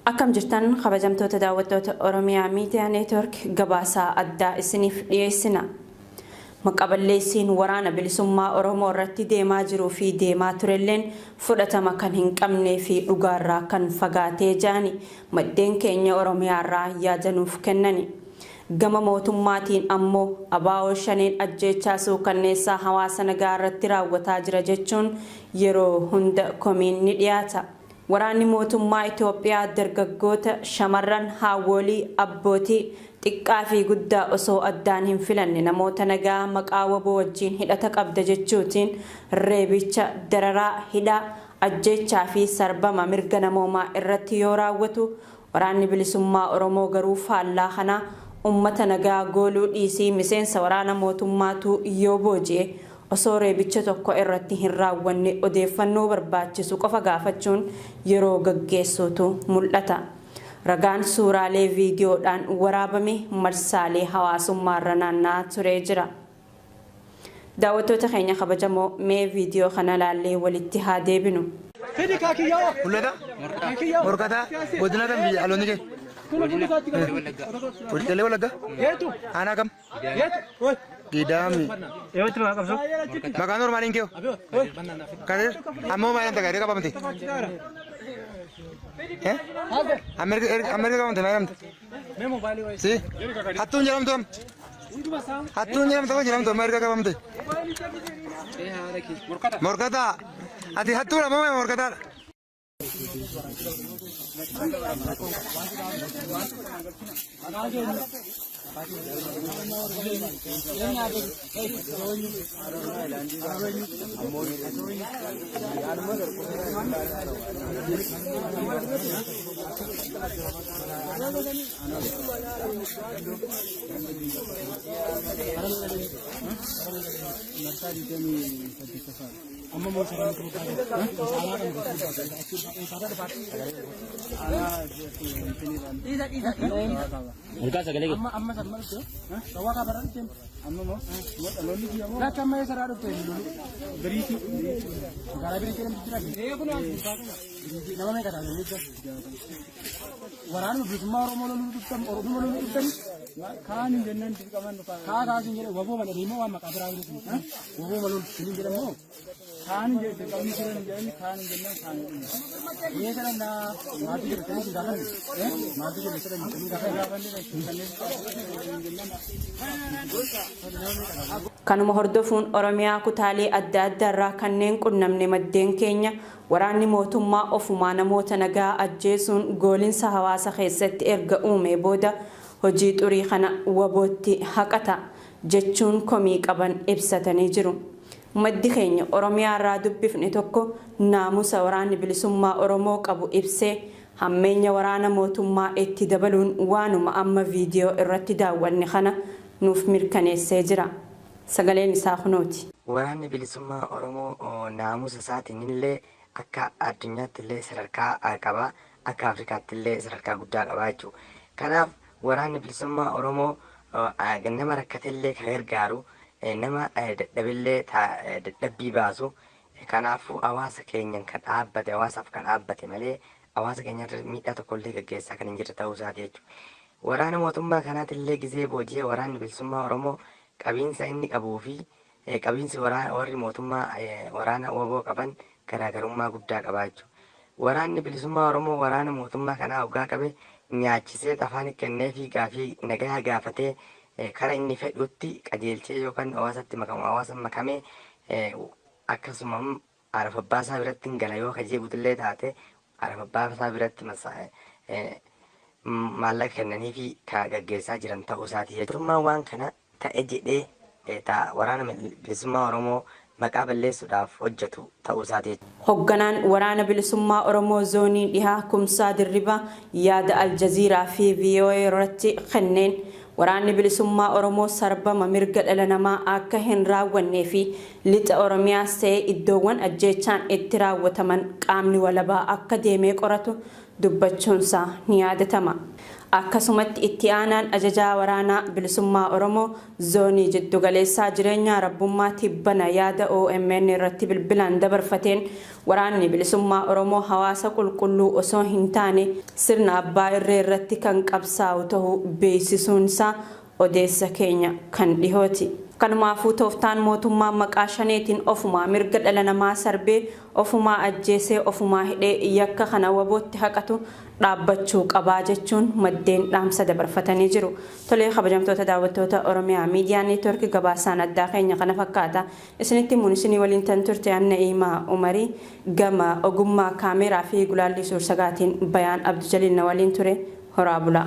Akkam jirtan kabajamtoota daawwattoota Oromiyaa Miidiyaa Neetwoork gabaasaa addaa isiniif dhiyeessina. Maqaballeessiin waraana bilisummaa Oromoo irratti deemaa jiruu fi deemaa turelleen fudhatama kan hin qabnee fi dhugaarraa kan fagaatee jaani maddeen keenya Oromiyaarraa yaadanuuf kennani. Gama mootummaatiin ammoo abaa'oo shaneen ajjeechaa suukanneessaa hawaasa nagaa irratti raawwataa jira jechuun yeroo hunda komiin ni dhiyaata. Waraanni mootummaa Itoophiyaa dargaggoota, shamarran, haawwolii, abbootii xiqqaa fi guddaa osoo addaan hin filanne namoota nagaa maqaa waboo wajjin hidhata qabda jechuutiin reebicha, dararaa, hidhaa, ajjeechaa fi sarbama mirga namoomaa irratti yoo raawwatu waraanni bilisummaa Oromoo garuu faallaa kanaa ummata nagaa gooluu dhiisii miseensa waraana mootummaatu yoo booji'e osoo reebicha tokko irratti hin raawwanne odeeffannoo barbaachisu qofa gaafachuun yeroo gaggeessuutu mul'ata. Ragaan suuraalee viidiyoodhaan waraabame marsaalee hawaasummaarra naanna'aa turee jira. Daawwattoota keenya kabajamoo mee viidiyoo kana laallee walitti haa deebinu. Mul'ata? Morkataa? Godina kam biyya aloonni kee? Qillee Wallaggaa? Aanaa kam? Gidaami. Maqaan normaaliin kee? Kadir? Ammoo maal jedhamta gaadhee qabamte? Amma erga qabamte maal jedhamte? Si? Hattuun jedhamtu amma? Hattuun jedhamtu amma jedhamtu amma erga qabamte? Morkataa. Ati hattuudha moo morkataadha? Waraana bilisummaa Oromoo loluu dhuftan, Oromoo loluu dhuftan, kaan hin jennaan dirqaman dhufaa. Kaa kaas hin jedhe waboo malee immoo waan maqaa biraa hin waboo malol hin jedhamu. Kaan hin jedhe dirqamni jiran hin jedhani kaan hin jennaan kaan hin jedhan. Ee sadannaa maatii jedhe sanii hin gaafanne. Maatii jedhe sadanii hin gaafanne. Kanuma hordofuun Oromiyaa kutaalee adda addaarraa kanneen qunnamne maddeen keenya waraanni mootummaa ofumaa namoota nagaa ajjeesuun goolinsa hawaasa keessatti erga uume booda hojii xurii kana wabootti haqata jechuun komii qaban ibsatanii jiru. Maddi keenya Oromiyaarraa dubbifne tokko naamusa waraanni bilisummaa Oromoo qabu ibsee hammeenya waraana mootummaa itti dabaluun waanuma amma viidiyoo irratti daawwanne kana nuuf mirkaneessee jira. Sagaleen isaa kunooti. Waraanni bilisummaa Oromoo naamusa isaatiin illee akka addunyaatti illee sadarkaa qaba, akka Afrikaatti illee sadarkaa guddaa qaba jechuudha. Kanaaf waraanni bilisummaa Oromoo nama rakkatellee kan gargaaru, nama dadhabillee dadhabbii baasu. Kanaafuu hawaasa keenyan kan dhaabbate, hawaasaaf kan dhaabbate malee hawaasa keenya irra miidhaa tokkollee gaggeessaa kan hin jirre ta'uu isaati jechuudha. Waraana mootummaa kanaatillee gizee booji'ee waraanni bilisummaa Oromoo qabiinsa inni qabuu fi qabiinsi warri mootummaa waraana waboo qaban garaagarummaa guddaa qaba jechuudha. Waraanni bilisummaa Oromoo waraana mootummaa kanaa hoggaa qabe nyaachisee afaan kennee fi gaafii nagaa gaafatee kara inni fedhutti qajeelchee yookaan hawaasatti makamu hawaasa makamee akkasuma arafabbaa isaa biratti hin gala yoo kajeebutillee taate arafabbaa isaa biratti maallaqa kennanii fi kan gaggeessaa jiran ta'uu isaati jechuudha. Mootummaan waan kana ta'e jedhee waraana bilisummaa Oromoo maqaa balleessuudhaaf hojjetu ta'uu isaati. Hogganaan waraana bilisummaa Oromoo zoonii dhihaa Kumsaa Dirribaa yaada Aljaziiraa fi VOA irratti kenneen waraanni bilisummaa Oromoo sarbama mirga dhala namaa akka hin raawwannee fi lixa Oromiyaas ta'ee iddoowwan ajjeechaan itti raawwataman qaamni walabaa akka deemee qoratu dubbachuunsaa ni yaadatama. Akkasumatti itti aanaan ajajaa waraanaa bilisummaa Oromoo zoonii jiddugaleessaa Jireenyaa Rabbummaa tibbana yaada OMN irratti bilbilaan dabarfateen waraanni bilisummaa Oromoo hawaasa qulqulluu osoo hin taane sirna abbaa irree irratti kan qabsaa'u ta'uu beeksisuunsaa odeessa keenya kan dhihooti. Kanumaafuu tooftaan mootummaa maqaa shaneetiin ofumaa mirga dhala namaa sarbee, ofumaa ajjeesee, ofumaa hidhee yakka kana wabootti haqatu dhaabbachuu qabaa jechuun maddeen dhaamsa dabarfatanii jiru. Tolee, kabajamtoota daawwattoota Oromiyaa Miidiyaa Neetwoorkii, gabaasaan addaa keenya kana fakkaata. Isinitti himuun isinii waliin tan turte Anna Imaa Umarii, gama ogummaa kaameeraa fi gulaallii suursagaatiin Bayaan Abdujaliil na waliin ture. Horaa bulaa.